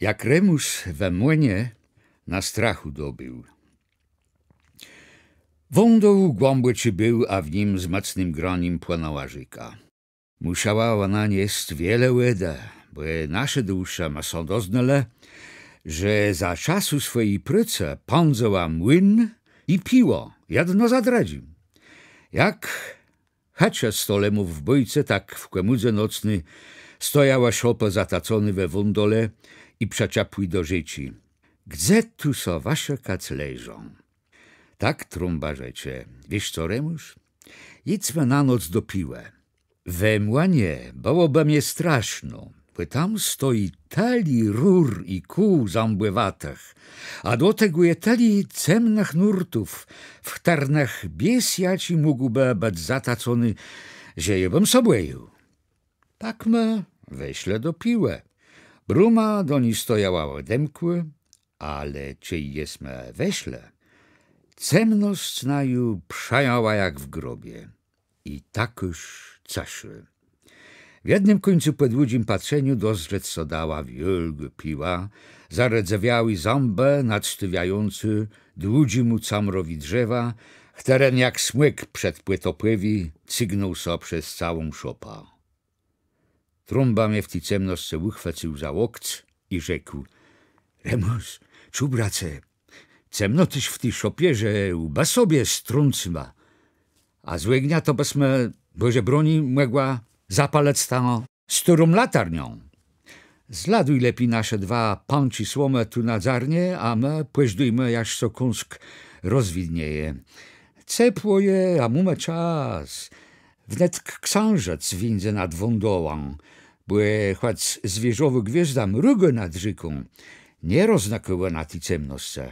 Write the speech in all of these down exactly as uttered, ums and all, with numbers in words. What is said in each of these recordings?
Jak Remùs we młënie na strachù dobéł. Wądół głãbòczi béł, a w nim z mòcnym granim płënãła rzéka. Mùszała òna niesc wiele wòdë, bò naszedłszë ma sã doznelë, że za czasu swòji prôcë pãdzëła młin i piło, jedno za drëdżim. Jak chëcze stolemów w bójce, tak w kòmùdze nocny stojała szopa zataconô we wądole i przëczapłô do rzéczi. Gdze tu sã wëszëkac leżą? Tak Trąba rzecze: Wiész co, Remùs? Jidzmë na noc do Piłë. We młënie bëłobë mie straszno, bò tam stoji tëli rur i kół zãbòwatëch, a do tegò je tëli cemnëch nórtów, w chtërnëch bies jaczi mógłbë bëc zatacony, że jô bëm sã bòjôł. Tak më weszlë do Piłë. Bróma do ni stojała òdemkłô, ale czej jesmë weszlë, cemnosc naju przëjãła jak w grobie. I takôż cëszô. W jednym kùńcu pò dłudżim patrzeniu dozdrzec sã dała wiôlgô piła, zaredzewiałé zãbë nadstôwiającé dłudżémù camrowi drzewa, chtëren jak smòk przedpòtopòwi cygnął sã przez całą szopã. Trąba mie w ti cemnoscë ùchwôcył za łokc i rzekł: Remùs, czuj, brace, cemno téż w ti szopie, że łbë sobie strącyma. A z ògnia to bësma, Bòże broni, mògła zapalëc tã stôrą latarniã. Zladuj lepi nasze dwa pãczi słomë tu na dzarnie, a më pòżdôjmë, jaż sã kąsk rozwidnieje. Cepło je, a mómë czas. Wnet k-, ksãżëc wińdze nad wądołã, bò chòc zwierzowô gwiôzda mrëgô nad rzéką, nie roznakô òna ti cemnoscë.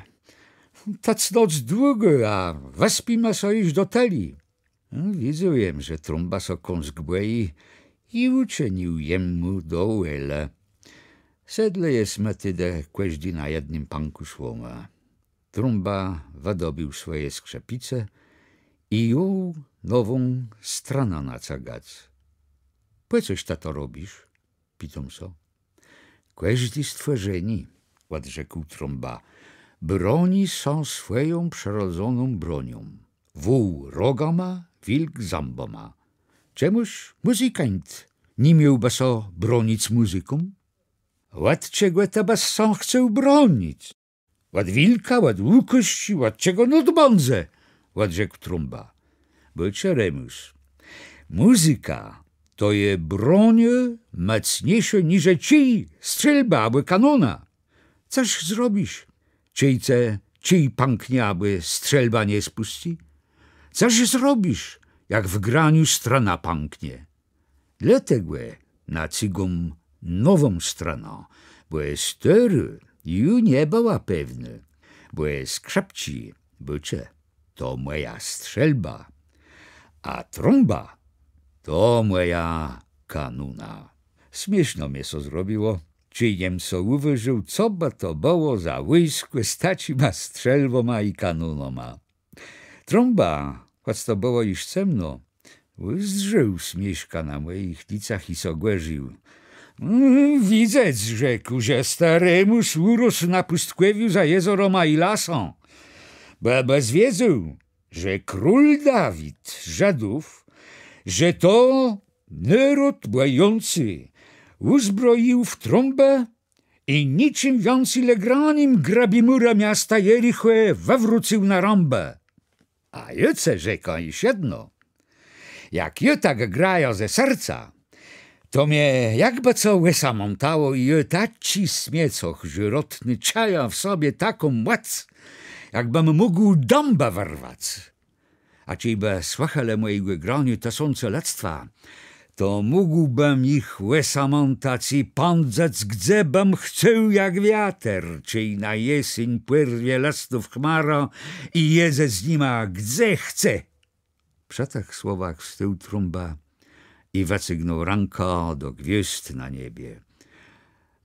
Tec noc długô, a wëspimë sã jesz do tëli. Widzôł jem, że Trąba sã kąsk bòji, i ùczënił jem mù do wòlë. Sedlë jesmë tedë kòżdi na jednym pãkù słomë. Trąba wëdobéł swòje skrzëpice i jął nową strënã nacëgac. Pò cos të to robisz? Pitóm sã. Kòżdé stwòrzenié, òdrzekł Trąba, broni sã swòją przërodzoną bronią. Wół rogama, wilk zãbama. Czemùż mùzykańt ni miôłbë sã bronic mùzyką? Òd czegò të bës sã chcôł bronic? Òd wilka, òd łukòscë, òd czegò nót bãdze, òdrzekł Trąba. Bôczë, Remùs, mùzyka to je broń mòcniészô niżle czij, strzelba abò kanóna. Cóż zrobisz, czej ce czij pãknie abò strzelba nie spùscy? Cóż zrobisz, jak w graniu strëna pãknie? Dlôtegò nacygóm nową strënã, bò stôrô ju nie bëła pewnô, bò skrzëpczi, bôczë, to mòja strzelba, a trąba to mòja kanóna. Smiészno mie sã zrobiło, czej jem so ùwôżił, co bë to bëło za wòjskò z taczima strzelbama i kanónama. Trąba, chòc to bëło ju cemno, ùzdrzôł smiészka na mòjich licach i sã ògòrził. Mm, widzec, rzekł, żes të, Remùs, ùrósł na pùstkòwiu za jezorama i lasã. Bò, bò zwiedzôł, że król Dawid Żëdów, że to nôród bòjący, ùzbrojił w trąbë i niczim wiãcy le granim grëbé mùrë miasta Jerichò wëwrócył na rãbë. A jô cë rzekã jesz jedno. Jak jô tak grajã ze serca, to mie jakbë co òsamãtało i jô taczi smiecoch żôrotny czëjã w sobie taką mòc, jakbëm mógł dãbë wërwac. A czejbë słëchelë mòjégò graniô tësące lëdztwa, to mógłbëm jich òsamãtac i pãdzëc, gdze bëm chcôł jak wiater, czej na jeséń pòrwie lëstów chmara i jedze z nima, gdze chce. Przë tëch słowach wstôł Trąba i wëcygnął rãkã do gwiôzd na niebie.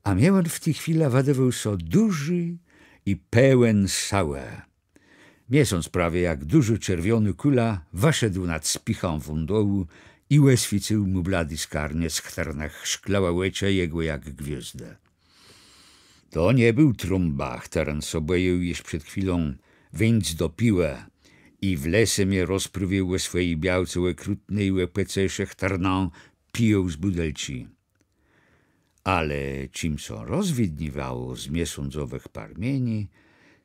A mie òn w ti chwilë wëdôwôł sã dużi i pełen sëłë. Miesąc prawie jak dużô czerwionô kùla wëszedł nad spichã wądołu i òswiécył mù bladé skarnie, z chtërnëch szklëłë òczë jegò jak gwiôzdë. To nie béł Trąba, chtëren sã bòjôł jesz przed chwilą wińc do Piłë i w lese mie rozprôwiôł ò swòji białce òkrutny i ò pòcesë, chtërną pijôł z bùdelczi. Ale czim sã rozwidniwało z miesądzowëch parmieni,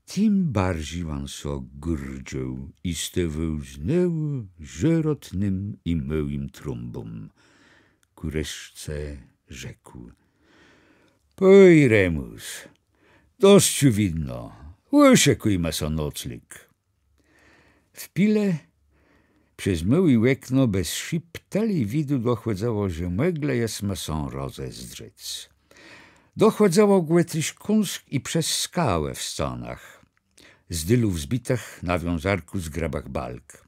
tim barżi òn sã gôrdzëł i stôwôł znowù żôrotnym i môłim Trąbą. Kù reszce rzekł: Pòj, Remùs, dosc ju widno, ùszëkùjmë so noclég. W Pile przez môłé òkno bez szib tëli widu dochòdzëło, że mòglë jesmë sã rozezdrzec. Dochòdzëło gò téż kąsk i przez skałë w scanach, z dëlów zbitëch na wiązarkù z grëbëch balk.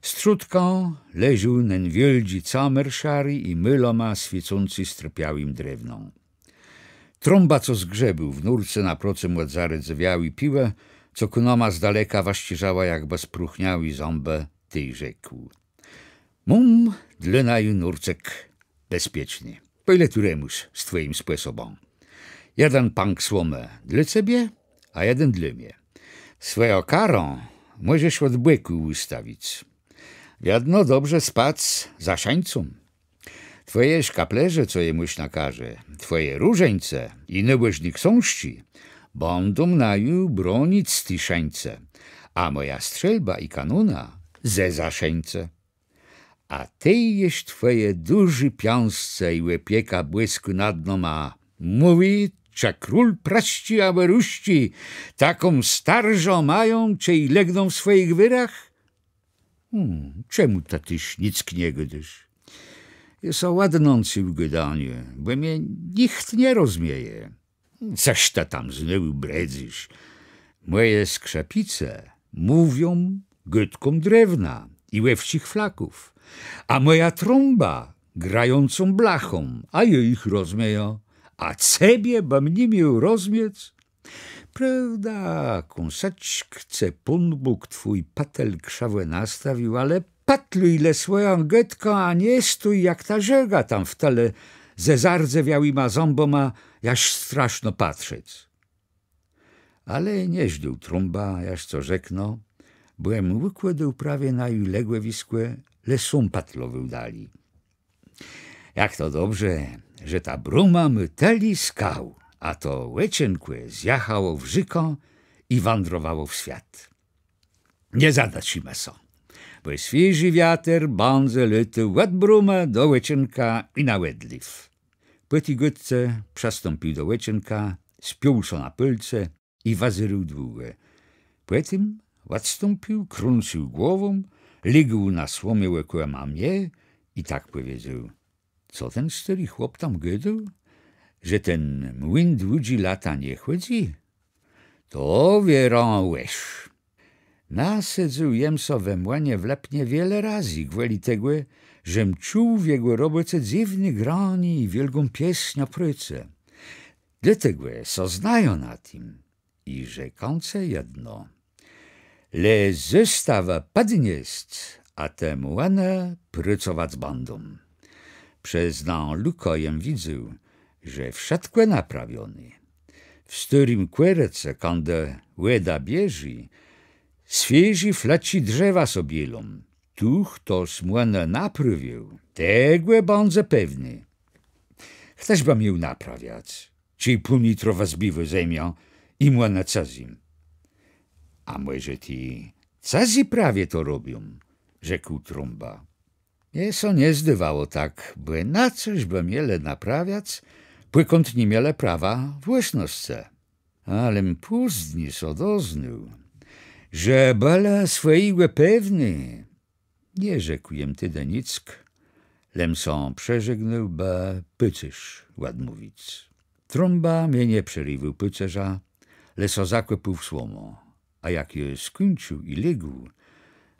Strzódkã leżôł nen wiôldżi camer szari i môloma swiécący strëpiałim drewnã. Trąba cos grzebôł w nórce naprocëm òd zardzewiałi Piłë, co kù nama z daleka wëszczérzała jakbë spróchniałé zãbë, tej rzekł: Móm dlô naju nórcëk bezpieczny. Pòj le tu, Remùs, z twòjim spòsobã. Jeden pãk słomë dlô cebie, a jeden dlô mie. Swòjã karã mòżesz òd bòkù ùstawic. Wiedno dobrze spac za szańcą. Twòje szkaplerze, co je môsz na karze, twòje różańce i nôbòżné ksążczi bãdą naju bronic z ti szańcë, a mòja strzelba i kanóna zeza szańcë. A tej jesz twòje dużé piãsce i òpieka bòskô nad nama mówi, czë król prësczi abò rusczi taką starżã mają, czë i legną w swòjich wërach? Hmm, czemù të téż nick nie gôdôsz? Jô sã òdnãcył gôdaniô, bò mie nicht nie rozmieje. Cëż të tam znowù bredzysz? Mòje skrzëpice mówią gôdką drewna i òwczich flaków, a mòja Trąba grającą blachą, a jô jich rozmiejã, a cebie bëm ni miôł rozmiec? Prôwda, kąsëczk cë Pón Bóg twój pëtel krzëwò nastawił, ale pëtluj le swòją gôdką, a nie stój jak ta żôga tam w tële ze zardzewiałima zãbama, jaż straszno patrzec. Ale nie żdôł Trąba, jaż co rzeknã, bò jem ùkłôdôł prawie naju legòwiskò, le sóm pëtlowôł dali. Jak to dobrze, że ta bróma mô tëli skał, a to òczenkò zjachało w rzékã i wãdrowało w swiat. Nie zadëszimë sã, bò swiéżi wiater bãdze lôtôł òd brómë do òczenka i na òdléw. Pò ti gôdce przëstąpił do òczenka, spiął sã na pôlce i wëzérôł długò. Pòtim òdstąpił, krãcył głową, légł na słomie òkòma mie i tak pòwiedzôł: Co ten stôri chłop tam gôdôł? Że ten młin dłudżé lata nie chòdzy? To wierã łeż. Nasedzôł jem sã we młënie w Lëpnie wiele razy, gwòli tegò, żem czuł w jegò robòce dzywné granié i wiôlgą piesń ò prôcë. Dlôtegò sã znajã na tim. I rzekã cë jedno. Le zastawë pòdniesc, a te młënë prôcowac bãdą. Przez nã lukã jem widzôł, że wszëtkò naprawioné. W stôrim kòrëcu, kądë wòda bieżi, swiéżé flëczi drzewa sã bielą. Tu chtos młënë naprawił, tegò bądzë pewny. Chtëż bë miôł naprawiac, czej pón jutro wëzbiwô zemiã i młënë cëzym? A mòże ti cëzy prawie to robią, rzekł Trąba. Mie sã nie zdôwało tak, bò na cëż bë mielë naprawiac, pòkąd ni mielë prawa włôsnoscë. Alem pózni sã doznôł, że bëlë swòjégò pewny. Nie rzekł jem tedë nick, lem sã przeżegnôł, bë pôcérz òdmówic. Trąba mie nie przeriwôł pôcerza, le sã zakòpôł w słomã, a jak jô skùńcził i légł,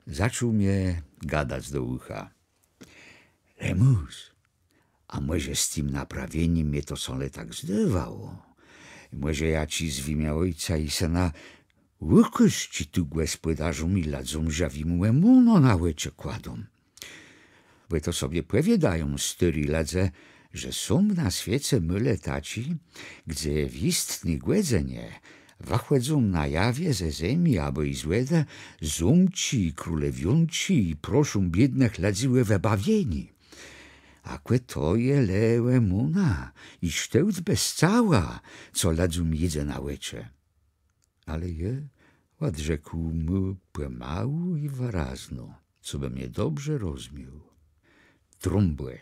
zaczął mie gadac do ùcha. Remùs, a mòże z tim naprawienim mie to sã le tak zdôwało? Mòże jaczi z wimiã Òjca i Sëna ùkôzczi tu gòspòdôrzóm i lëdzóm żëwim òmónã na òczë kładą? Bò to sobie pòwiôdają stôri lëdze, że są na swiece môle taczé, gdze w jistny gòdzënie wëchòdzą na jawie ze zemi abò i z wòdë zómczi i królewiónczi i proszą biédnëch lëdzy ò wëbawienié. A kò to je le òmóna i sztôłt bez cała, co lëdzóm jidze na òczë. Ale jô òdrzekł mù pòmału i wërazno, cobë mie dobrze rozmiôł: Trąbò,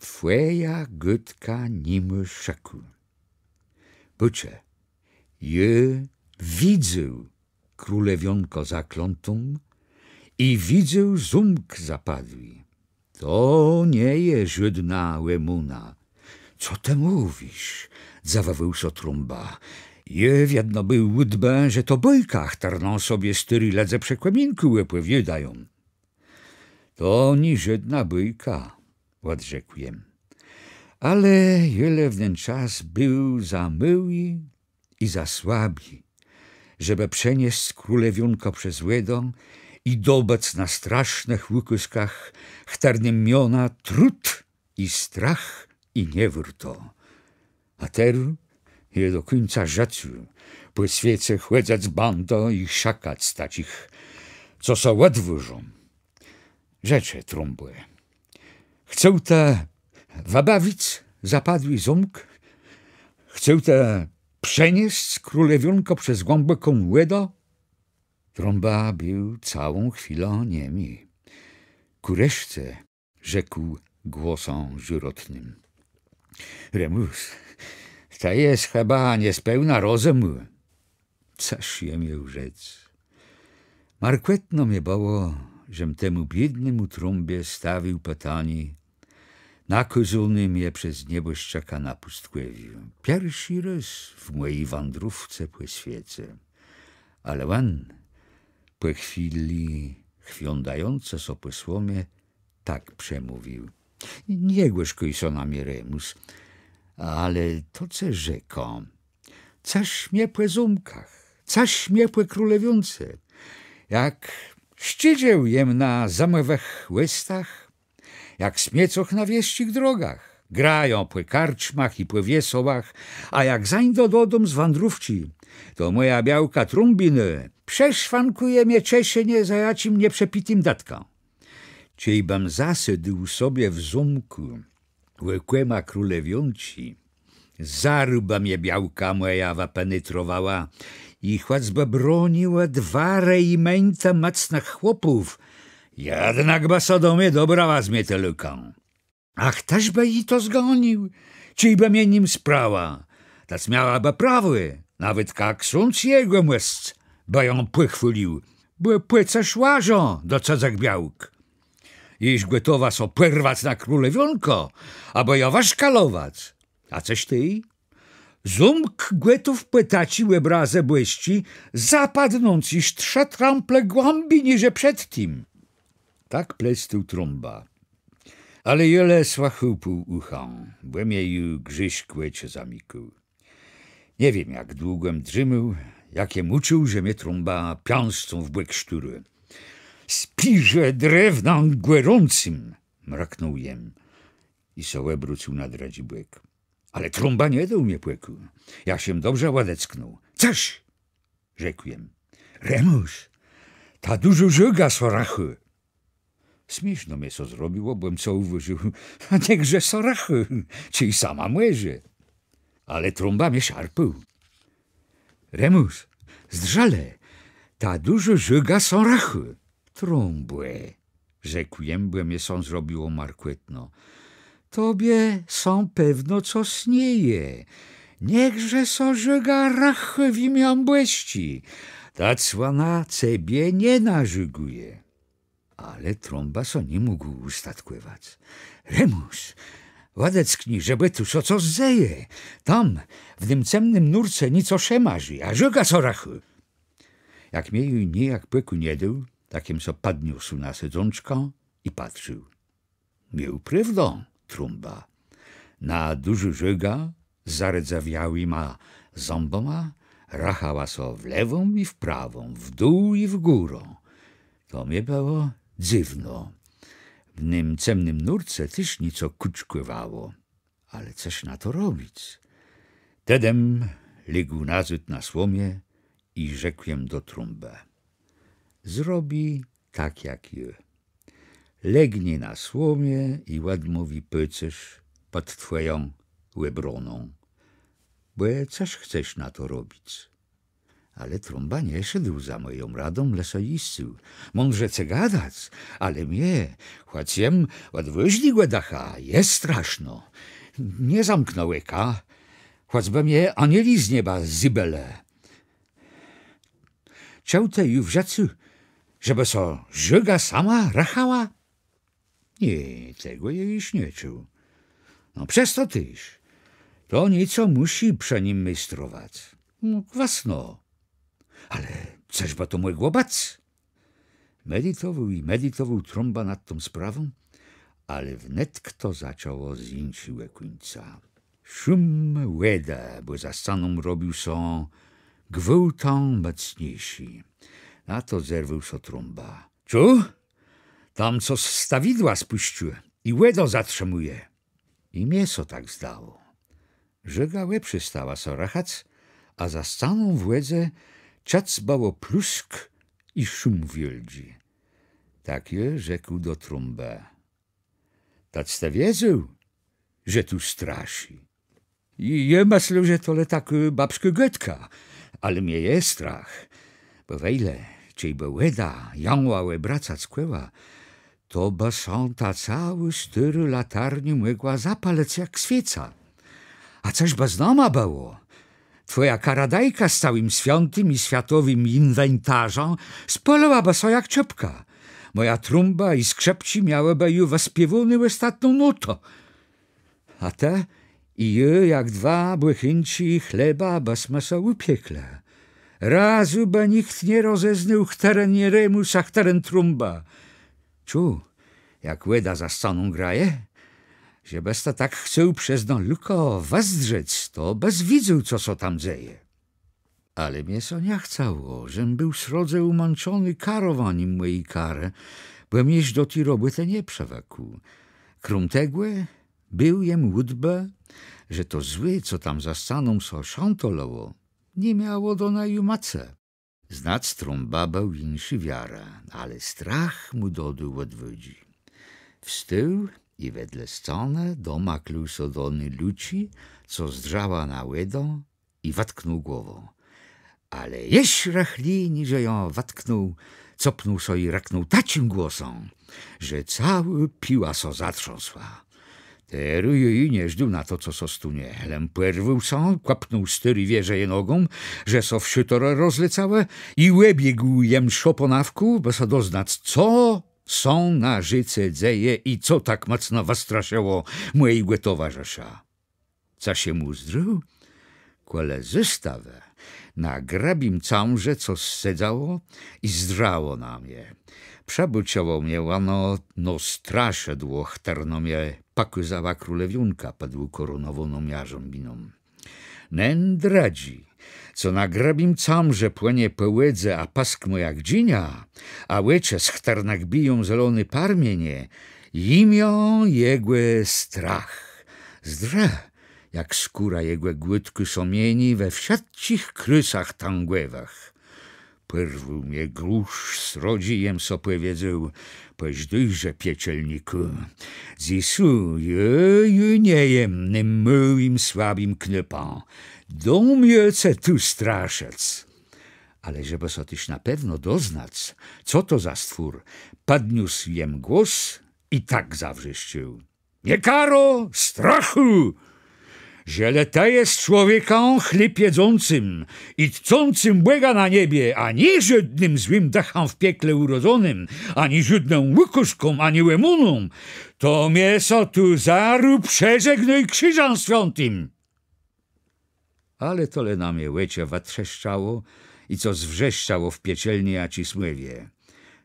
twòja gôdka ni mô szëkù. Bôczë, jô widzôł królewiónkã zaklãtą i widzôł zómk zapadłi. To nie je żódnô òmóna. Co të mówisz? Zadzëwòwôł sã Trąba. Jô wiedno béł ùdbë, że to bôjka, chtërną sobie stôri lëdze przë kòminkù òpòwiôdają. To ni żódnô bôjka, òdrzekł jem. Ale jô le w nen czas béł za môłi i za słabi, żebë przeniesc królewiónkã przez wòdã i dobëc na strasznëch ùkôzkach, chtërnym miona Trud i Strach i Niewôrto. A terô jô do kùńca żëcô pò swiece chòdzëc bãdã i szëkac taczich, co sã òdwôżą. Rzeczë, Trąbò, chcôł të wëbawic zapadłi zómk? Chcôł të przeniesc królewiónkã przez głãbòką wòdã? Trąba béł całą chwilã niemi. Kù reszce rzekł głosã żôrotnym: Remùs, të jes chëba niespełna rozëmù. Cëż jem miôł rzec? Markòtno mie bëło, żem temù biédnémù Trąbie stawił pitanié, nakôzóné mie przez niebòszczëka na pùstkòwiu, pierszi rôz w mòji wãdrówce pò swiece. Ale òn pò chwilë, chwiądającë sã pò słomie, tak przemówił: Nie gòrzkôj sã na mie, Remùs, ale to cë rzekã. Cëż mie pò zómkach, cëż mie pò królewiónce. Jak szcziżił jem na zëmòwëch òstach, jak smiecoch na wiesczich drogach, grajã pò karczmach i pò wiesołach, a jak zańdã dodóm z wãdrówczi, to mòja białka Trąbinô przeszwankùje mie czeszenie za jaczim nieprzepitim dëtkã. Czejbëm zasôdł sobie w zómkù òkòma królewiónczi, zarô bë mie białka mòja wëpenetrowała i chòcbë broniła dwa rejimeńta mòcnëch chłopów, jednak bë sã do mie dobrała z miotełkã. A chtëż bë ji to zgònił, czejbë mie nim sprała? Tec miałabë prawò, nawetka ksądz jegòmòsc bë jã pòchwôlił, bò pò cëż łażã do cëzëch białk? Jesz gòtowa sã pòrwac na królewiónkã, abò jã wëszkalowac. A cëż tej? Zómk gòtów pò taczi òbrazë bòsczi zapadnąc jesz trzë trample głãbi niże przedtim. Tak plestôł Trąba. Ale jô le słëchôł pół ùchã, bò mie ju Grzészk òczë zamikôł. Nie wiém, jak długò jem drzémôł, jak jem ùczuł, że mie Trąba piãscą w bòk szturë. Spiérzë drewnã gòrącym! Mrëknął jem i sã òbrócył na drëdżi bòk. Ale Trąba nie dôł mie pòkù. Jô sã dobrze òdecknął. Cëż? Rzekł jem. Remùs, ta dużô żôga sã rëchô. Smiészno mie sã zrobiło, bò jem so ùwôżił: A niechże sã rëchô, czej sama mòże. Ale Trąba mie szarpôł. Remùs, zdrzë le, ta dużô żôga sã rëchô. Trąbò, rzekł jem, bò mie sã zrobiło markòtno. Tobie sã pewno co snieje. Niechże sã żôga rëchô w imiã Bòsczé. Tec òna cebie nie nażôgùje. Ale Trąba sã ni mógł ùstatkòwac. Remùs, òdecknij, żebë tu sã co dzeje. Tam, w nym cemnym nórce, nico szëmarzi, a żôga sã rëchô. Jak mie ju nijak pòkù nie dôł, tak jem sã pòdniósł na sedzączkã i patrził. Miôł prôwdã Trąba. Na dużô żôga z zaredzawiałima zãbama rëchała sã w lewą i w prawą, w dół i w górã. To mie bëło dzywno. W nym cemnym nórce téż nico kùczkòwało. Ale cëż na to robic? Tedëm légł nazôd na słomie i rzekł jem do Trąbë: Zrobi tak jak jô. Legni na słomie i òdmówi pôcérz pòd twòją òbroną. Bò cëż chcesz na to robic? Ale Trąba nie szedł za mòją radą, le so jiscył. Mądrze cë gadac, ale mie, chòc jem òdwôżnégò dëcha, je straszno. Nie zamknã òka, chòcbë mie anieli z nieba zybelë. Czëł të ju w żëcu, żebë so żôga sama rëchała? Nié, tegò jô jesz nie czuł. No przez to téż. To nico mùszi przë nim méstrowac. No gwësno. Ale cëż bë to mògło bëc? Meditowôł i meditowôł Trąba nad tą sprawą, ale wnetk to zaczãło z jinszégò kùńca. Szum wòdë, bò za scaną robił sã gwôłtã mòcniészi. Na to zerwôł sã Trąba. Czuł? Tam cos stawidła spùscyło i wòdã zatrzimùje. I mie sã tak zdało. Żôga òprzestała sã rëchac, a za scaną w wòdze czëc bëło plusk i szum wiôldżi. Tak jô rzekł do Trąbë: Tec të wiedzôł, że tu straszi? Jô mëslôł, że to le tak, e, babskô gôdka, ale mie je strach. Bò wejle, czejbë wòda jãła òbracac kòła, to bë sã ta całô stôrô latarniô mògła zapalëc jak swiéca. A cëż bë z nama bëło? Twòja karadajka z całim swiãtim i swiatowim jinwentarzã spôlëłabë sã jak czôpka. Mòja Trąba i skrzëpczi miałëbë ju wëspiéwóné òstatną nótã. A të i jô jak dwa bòchenczi chleba bësmë sã ùpieklë. Razu bë nicht nie rozeznôł, chtëren je Remùs, a chtëren Trąba. Czuł, jak wòda za scaną graje? Żebës të tak chcôł przez nã lukã wëzdrzec, to bës widzôł, co sã tam dzeje. Ale mie sã nie chcało, żem béł srodze ùmãczony karowanim mòji karë, bò jem jesz do ti robòtë nie przëwëkł. Króm tegò béł jem ùdbë, że to zło, co tam za scaną sã szãtolało, ni miało do naju mòcë. Znac Trąba béł jinszi wiarë, ale strach mù dodôł òdwôdżi. Wstôł i wedle scanë domaklôł sã do ny luczi, co zdrzała na wòdã, i wëtknął głowã. Ale jesz rëchli niże jã wëtknął, copnął sã i rëknął taczim głosã, że całô piła sã zatrzãsła. Terô jô ju nie żdôł na to, co sã stónie. Lem pòrwôł sã, kòpnął stôré wierzeje nogą, że sã wszëtczé rozlecałë, i òbiégł jem szopã nawkół, bë sã doznac, co sã na rzéce dzeje i co tak mòcno wëstraszëło mòjégò towarzësza. Cëż jem ùzdrzôł? Kòle zôstawë na grëbim camrze cos sedzało i zdrzało na mie. Przëbôcziło mie òno no straszëdło, chtërno mie pòkôzała królewiónka pòd ùkòrónowóną jarzãbiną. Nen drëdżi, co na grëbim camrze płënie pò wòdze, a pësk mù jak dżinia, a òczë, z chtërnëch biją zeloné parmienie, jimiã jegò Strach. Zdrzë, jak skóra jegò gładkô sã mieni we wszëtczich krôsach tãgòwëch. Pòrwôł mie gróz srodżi, jem so pòwiedzôł: Pòżdôjże, piekelnikù, dzysô jô ju nie jem nym môłim, słabim knôpã. Dóm jô ce tu straszëc. Ale żebë so téż na pewno doznac, co to za stwór, pòdniósł jem głos i tak zawrzeszczôł: Niekaro, Strachù! Żelë të jes człowiekã chléb jedzącym i tcącym Bòga na niebie, a nié żódnym złim dëchã w piekle ùrodzonym, ani żódną ùkôzką, ani òmóną, to mie so tu zarô przeżegnôj krziżã swiãtim. Ale to le na mie òczë wëtrzeszczało i cos wrzeszczało w piekelny jaczis mòwie.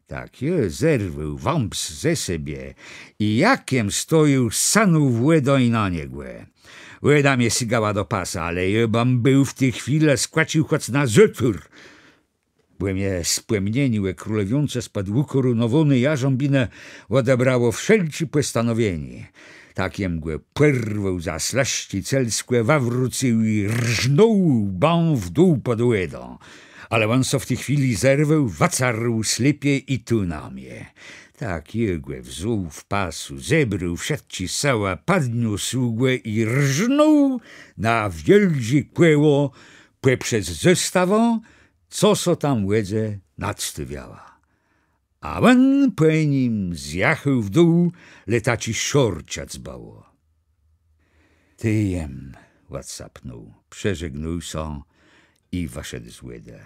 Tak jô zerwôł wãps ze sebie i jak jem stojôł, sënął w wòdã i na niegò. Wòda mie sygała do pasa, ale jô bëm béł w ti chwilë skòcził chòc na zôtor. Bò mie spòmnienié ò królewiónce spòd ùkòrunowóny jarzãbinë òdebrało wszelczé pòstanowienié. Tak jem gò pòrwôł za slasczi celskò, wëwrócył i rznął łbã w dół pòd wòdã. Ale òn sã w ti chwilë zerwôł, wëcarł slépie i tu na mie. Tak jô gò wzął w pasu, zebrôł wszëtczé sëłë, pòdniósł gò i rznął na wiôldżé kòło pòprzez zastawã, co sã tam w wòdze nadstôwiała. A òn pò nim zjachôł w dół, le taczi szorczëc bëło. Tej jem òdsapnął, przeżegnôł sã i wëszedł z wòdë.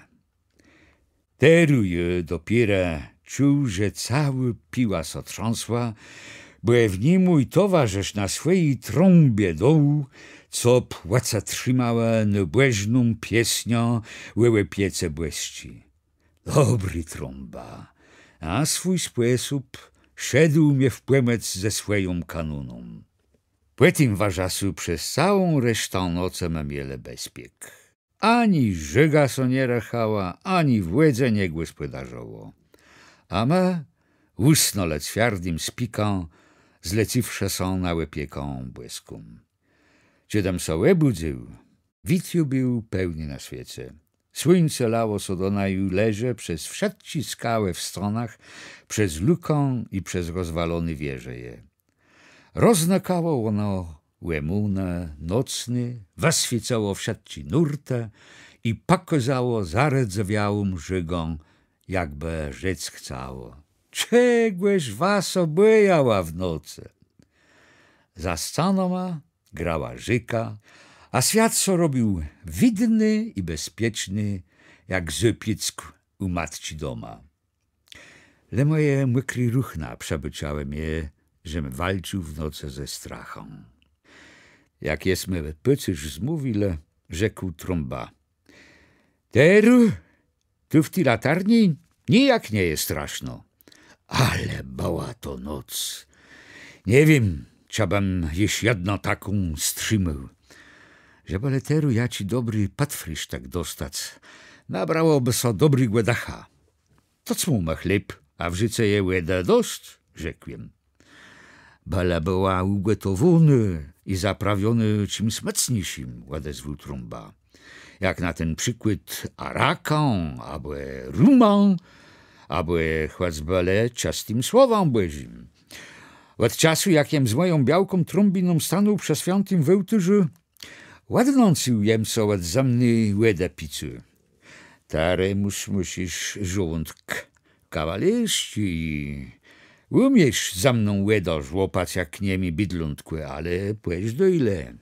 Terô jô dopiérze czuł, że całô piła sã trzãsła, bò w ni mój towarzësz na swòji trąbie dął, co płëca trzimałë nôbòżną piesniã ò òpiece bòsczi. Dobri Trąba, na swój spòsób szedł mie w pòmòc ze swòją kanóną. Pò tim wëżasu przez całą resztã nocë më mielë bezpiek. Ani żôga sã nie rëchała, ani w wòdze nie gòspòdarzëło. A më ùsnãlë cwiardim spikã, zlecywszë sã na òpiekã bòską. Czej jem sã òbùdzył, wid ju béł pełny na swiece. Słuńce lało sã do naju leżë przez wszëtczé skałë w scanach, przez lukã i przez rozwaloné wierzeje. Roznëkało òno òmónë nocné, wëswiécało wszëtczé nórtë i pòkôzało zardzewiałą żôgã, jakbë rzec chcało: Czegòż wa sã bòjała w nocë? Za scanama grała rzéka, a swiat sã robił widny i bezpieczny, jak zôpiéck ù matczi doma. Le mòje mòkré ruchna przëbôczałë mie, żem walcził w nocë ze strachã. Jak jesmë pôcérz zmówilë, rzekł Trąba: Terô tu w ti latarni nijak nie je straszno. Ale bëła to noc. Nie wiém, czë bëm jesz jedną taką strzimôł. Żebë le terô jaczi dobri pòdfrisztëk dostac, nabrałobë sã dobrégò dëcha. To cmù ma chléb, a w rzéce je wòdë dosc, rzekł jem. Bële bëła ùgòtowónô i zaprawionô czims mòcniészim, òdezwôł Trąba. Jak na ten przikłôd arakã, abò rumã, abò chòcbë le czëstim słowã Bòżim. Òd czasu, jak jem z mòją białką Trąbiną stanął przë swiãtim wôłtôrzu, òdnãcył jem sã òd zëmny wòdë picô. Të, Remùs, mùszisz żołądk kawalersczi i ùmiész zëmną wòdã żłopac jak niemé bidlątkò, ale pòżdôj le.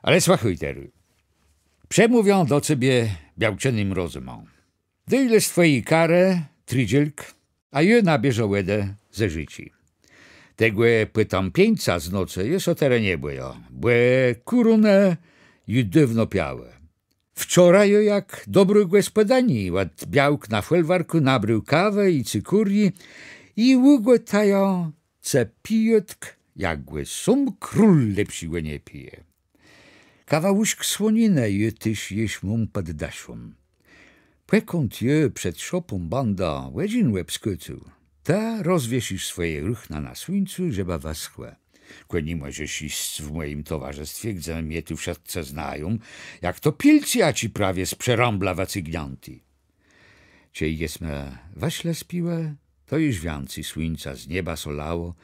Ale słëchôj terô. Przemówiã do cebie białczënym rozëmã. Dôj le z twòji karë tridzélk, a jô nabierzã wòdë ze rzéczi. Tegò pòtãpieńca z nocë jô sã terô nie bòjã, bò kùrónë ju dôwno piałë. Wczora jô jak dobrô gòspòdëni òd białk na fòlwarkù nabrôł kawë i cëkùrii i ùgòtëjã ce pijôtk, jak gò sóm król lepszégò nie pije. Kawałuszk słoninë jô téż jesz móm pòd dëszą. Pòkąd jô przed szopą bãdã òdżin òbskôcôł, të rozwieszisz swòje ruchna na słuńcu, żebë wëschłë. Kò ni mòżesz jic w mòjim towarzëstwie, gdze mie tu wszëtcë znają, jak to pilc jaczi prawie z przerãbla wëcygniãti. Czej jesmë wëszlë z piłë, to ju wiãcy słuńca z nieba sã lało,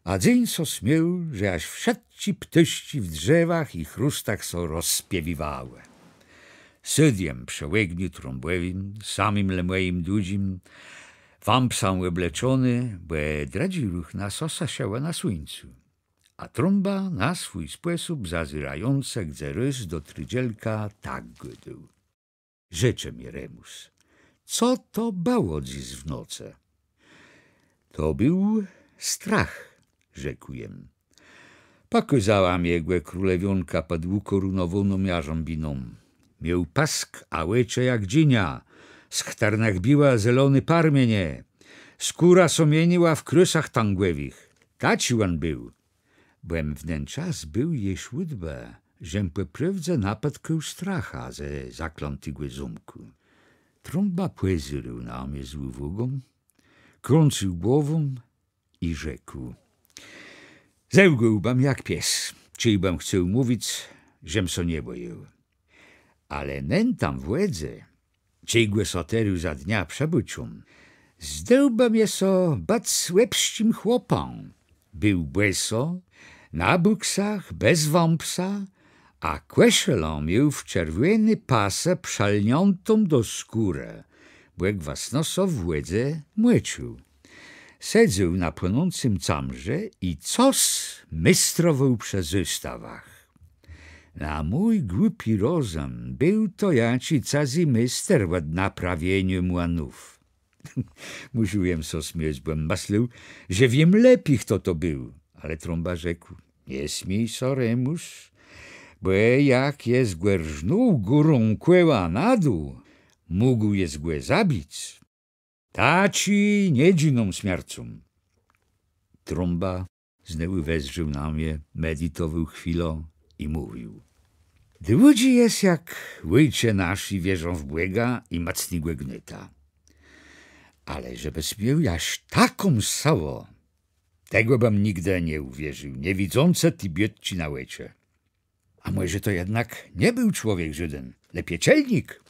a dzéń sã smiôł, że jaż wszëtczé ptôszczi w drzewach i chróstach sã rozspiéwiwałë. Sôdł jem przë ògniu Trąbòwim, samim le mòjim dłudżim wãpsã òbleczony, bò drëdżé ruchna sã sëszëłë na słuńcu. A Trąba na swój spòsób zazérającë gdzes rôz do tridzélka tak gôdôł: Rzeczë mie, Remùs, co to bëło dzys w nocë? To béł strach, rzekł jem. Pòkôzała mie gò królewiónka pòd ùkòrónowóną jarzãbiną. Miôł pësk a òczë jak dżinia, z chtërnëch biłë zeloné parmienie. Skóra sã mieniła w krôsach tãgòwëch. Taczi òn béł. Bò jem w nen czas béł jesz ùdbë, żem pò prôwdze napòtkôł stracha ze zaklãtégò zómkù. Trąba pòzdrzôł na mie z ùwôgą, krãcył głową i rzekł: Zełgôłbëm jak pies, czejbëm chcôł mówic, żem sã nie bòjôł. Ale nen tam w wòdze, czej gò so terô za dnia przëbôczóm, zdôłbë mie sã bëc łebsczim chłopã. Béł bòso, na bùksach, bez wãpsa, a kòszëlã miôł w czerwòné pasë przëlniãtą do skórë, bò gwësno sã w wòdze mòcził. Sedzôł na płënącym camrze i cos méstrowôł przë zastawach. Na mój głupi rozëm béł to jaczi cëzy méster òd naprawieniô młënów. Mùszôł jem sã smiôc, bò jem mëslôł, że wiém lepi, chto to béł. Ale Trąba rzekł: Nie smiéj sã, Remùs, bò jak jes gò rznął górą kòła na dół, mógł jes gò zabic. Taczi nie dżiną smiercą. Trąba znowù wezdrzôł na mie, meditowôł chwilã i mówił: Dłudżi jes jak Òjcze nasz i wierzã w Bòga i mòcnégò gnôta. Ale żebës miôł jaż taką sëłã, tegò bëm nigdë nie ùwierził, nie widzącë ti biôtczi na òczë. A mòże to jednak nie béł człowiek żóden, le pieczelnik?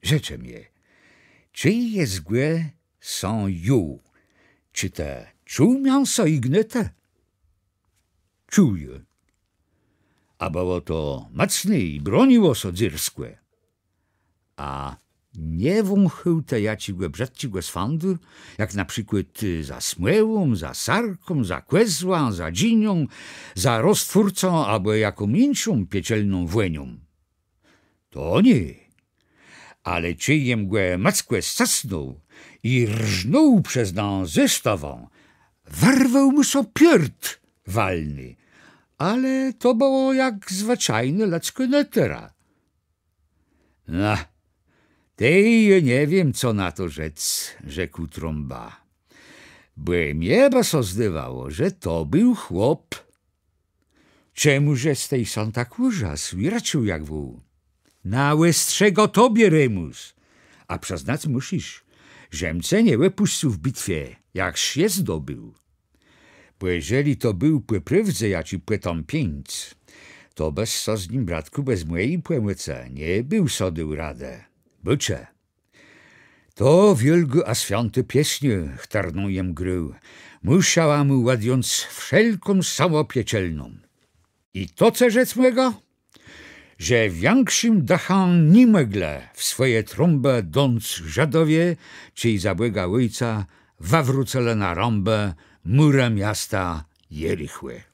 Rzeczë mie, czej jes gò sã jął, czë të czuł miãso i gnôtë? Czuł jem. A bëło to mòcné i broniło sã dzyrskò. A nie wąchôł të jaczégò brzëdczégò swandu, jak na przikłôd, y, za smòłą, za sarką, za kòzłã, za dżinią, za roztwórcą abò jaką jinszą pieczelną wònią? To nié. Ale czej jem gò mòckò scësnął i rznął przez nã zastawã, wërwôł mù sã piôrd walny. Ale to bëło jak zwëczajnô lëdzkô nôtëra. Na, tej jô nie wiém, co na to rzec, rzekł Trąba. Bò mie bë sã zdôwało, że to béł chłop. Czemùż jes tej sã tak ùrzasł i rëczôł jak wół? Na òstrzegã tobie, Remùs. A przëznac mùszisz, żem ce nie òpùscył w bitwie, jak jes zdobéł. Bò jeżlë to béł pò prôwdze jaczi pòtãpińc, to bës sã z nim, bratkù, bez mòji pòmòcë nie béł so dôł radë. Bôczë. To wiôlgô a swiãtô piesniô, chtërną jem grôł, mùszała mù òdjąc wszelką sëłã pieczelną. I to cë rzec mògã, że wikszim dëchã ni mòglë w swòje trąbë dąc Żëdowie, czej za Bòga Òjca wëwrócëlë na rãbë mùrë miasta Jerichò.